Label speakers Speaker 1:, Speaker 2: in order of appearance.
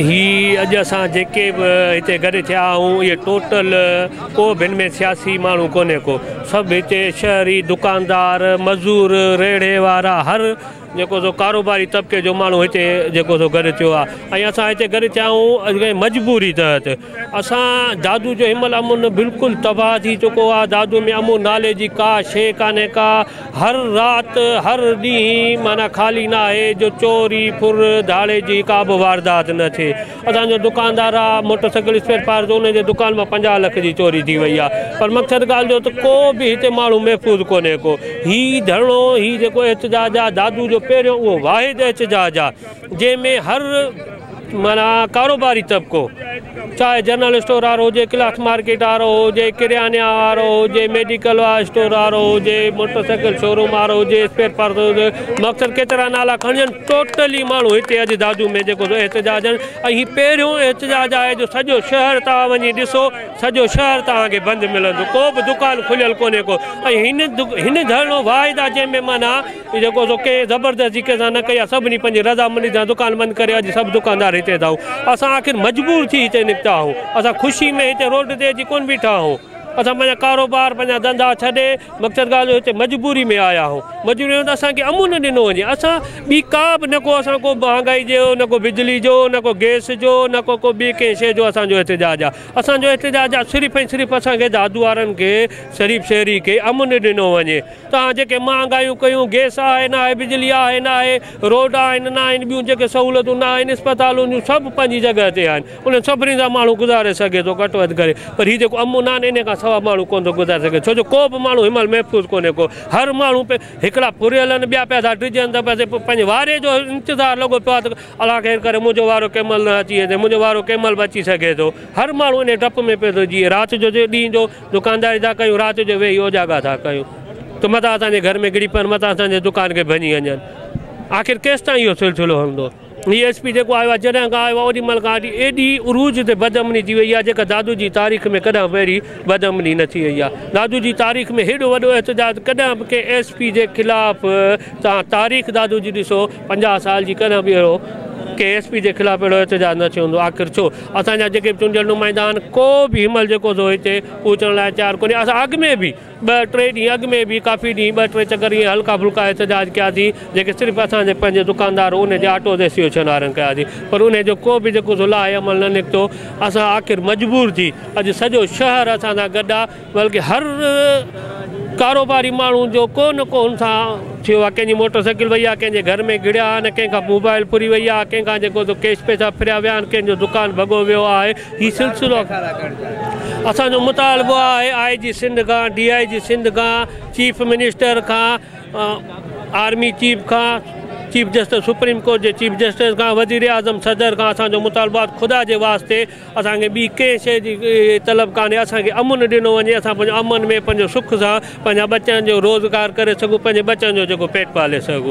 Speaker 1: هي اڄ اسان جيڪي به هتي گڏ ٿيا آهيون اهي ٽوٽل ڪو به هن ۾ سياسي ماڻهو ڪونهي ڪو، سڀ هتي شهري، دڪاندار، مزور، ريڙهي وارا، هر جيڪو سو ڪاروباري طبقي جو ماڻهو هتي جيڪو سو گڏ ٿيو آهي ۽ اسان هتي گڏ ٿيا آهيون مجبوري تحت. اسان دادو جو هن مهل امن بلڪل تباهه ٿي چڪو آهي. دادو ۾ امن نالي جي ڪا شيء ڪانهي ڪا. هر رات هر ڏينهن معنيٰ خالي نه آهي جو چوري ڦر ڌاڙي جي ڪا به واردات نه ٿئي. اسان جو دڪاندار آ موٽر سائيڪل اسپيئر پارٽس جو، ان جي دڪان مان 50 لک جي چوري ٿي وئي آ. پر مقصد ڳالهه جو ته ڪو به هتي ماڻهو محفوظ ڪونهي ڪو. هي ڌرڻو، هي جيڪو احتجاج آ دادو جو پهريون اهو واحد احتجاج آ جنهن ۾ هر معنيٰ ڪاروباري طبقو چاهي جنرل اسٽور وارو هجي، ڪلاٿ مارڪيٽ وارو هجي، ڪرياني وارو هجي، ميڊيڪل اسٽور وارو هجي، موٽر سائيڪل شوروم وارو هجي، اسپيئر پارٽس هجي، مقصد ڪيترا نالا کڻجن، ٽوٽلي ماڻهو هتي اڄ دادو ۾ جيڪو سو احتجاج آهن. ۽ هي پهريون احتجاج آهي جو سڄو شهر توهان وڃي ڏسو، سڄو شهر توهان کي بند ملندو، ڪو به دڪان کليل ڪونهي ڪو. ۽ هن ڌرڻو واحد آهي جنهن ۾ معنيٰ جيڪو سو ڪنهن زبردستي ڪنهن سان نه ڪئي آهي، سڀني پنهنجي رضامندي سان دڪان بند ڪري اڄ سڀ دڪاندار هتي ٿا آهيون. اسان آخر مجبور ٿي هتي نڪتا آهيون، اسان خوشي ۾ هتي روڊ تي اچي ڪونه بيٺا آهيون. اسان پنهنجا ڪاروبار پنهنجا ڌنڌا ڇڏي مقصد ڳالهه جو هتي مجبوري ۾ آيا آهيون. مجبوري ۾ ته اسان کي امن ڏنو وڃي، اسان ٻي ڪا به نه ڪو اسان ڪو مهانگائي جو، نه ڪو بجلي جو، نه ڪو گئس جو، نه ڪو ڪو ٻي ڪنهن شيء جو اسان جو احتجاج آهي. اسان جو احتجاج آهي صرف ۽ صرف اسان کي دادو وارن کي، شريف شهري کي امن ڏنو وڃي. توهان جيڪي مهانگايون ڪيون، گئس آهي نه آهي، بجلي آهي نه آهي، روڊ آهن نه آهن، ٻيون جيڪي سهولتون نه آهن، اسپتالون جون سڀ پنهنجي جڳهه تي آهن، انهن سڀني سان ماڻهو گذاري سگهي ٿو گهٽ وڌ ڪري، پر هي جيڪو امن آهي ان کان سوا ماڻهو ڪونه ٿو گذاري سگهي، ڇو جو ڪو به ماڻهو هن مهل محفوظ ڪونهي ڪو. هر ماڻهو هڪڙا ڦريل آهن، ٻيا پيا ٿا ڊڄن ته بس پنهنجي واري جو انتظار لڳو پيو آهي ته الله خير ڪري منهنجو وارو ڪنهن مهل نه اچي وڃي، منهنجو وارو ڪنهن مهل به اچي سگهي ٿو. هر ماڻهو ان ڊپ ۾ پيو ٿو جيئي. رات جو ڏينهن جو دڪانداري ٿا ڪيون، رات جو ويهي اوجاڳا ٿا ڪيون ته متان اسان جي گهر ۾ گهڙي پون، متان اسان جي دڪان کي ڀڃي وڃن. آخر ڪيستائين اهو سلسلو هلندو؟ هي ايس پي جيڪو آيو آهي، جڏهن کان آيو آهي اوڏي مهل کان وٺي ايڏي عروج تي بدامني ٿي وئي آهي جيڪا دادو جي تاريخ ۾ ڪڏهن به اهڙي بدامني نه ٿي وئي آهي. دادو جي تاريخ ۾ هيڏو وڏو احتجاج ڪڏهن به ڪنهن ايس پي جي خلاف، توهان تاريخ دادو جي ڏسو 50 سال جي، ڪڏهن به اهڙو ڪنهن ايس پي جي خلاف اهڙو احتجاج نه ٿيو هوندو. آخر ڇو؟ اسان جا جيڪي به چونڊيل نمائندا آهن ڪو به هن مهل جيڪو سو هتي پهچڻ لاء تيار ڪونهي. اسان اڳ ۾ به 2 3 ڏينهن اڳ ۾ به ڪافي ڏينهن 2 3 چڪر ائين هلڪا ڦلڪا احتجاج ڪياسين، جيڪي صرف اسان جي پنهنجي دڪاندار ان جي آٽو ايسوسيئيشن وارن ڪياسين، پر ان جو ڪو به جيڪو سو لاهه عمل نه نڪتو. اسان آخر مجبور ٿي اڄ سڄو شهر اسان سان گڏ آ، بلڪه هر ڪاروباري ماڻهو جو ڪو نه ڪو هن سان ٿيو آ. ڪنهن جي موٽر سائيڪل وئي آ، ڪنهن جي گهر ۾ گهڙيا آهن، ڪنهن کان موبائل ڦري وئي آ، ڪنهن کان جيڪو سو ڪيش پئسا ڦريا ويا آهن، ڪنهن جو دڪان ڀڳو ويو آهي. هي سلسلو اسان جو مطالبو آهي آء جي سنڌ کان، ڊي I جي سنڌ کان، چيف منسٽر کان، آرمي چيف کان، چيف جسٽس سپريم ڪورٽ جي چيف جسٽس کان، وزير اعظم صدر کان اسان جو مطالبو آهي خدا جي واسطي اسان کي ٻي ڪنهن شيء جي طلب ڪانهي، اسان کي امن ڏنو وڃي، اسان پنهنجو امن ۾ پنهنجو سک سان پنهنجا ٻچن جو روزگار ڪري سگهون، پنهنجي ٻچن جو جيڪو پيٽ پالي سگهون.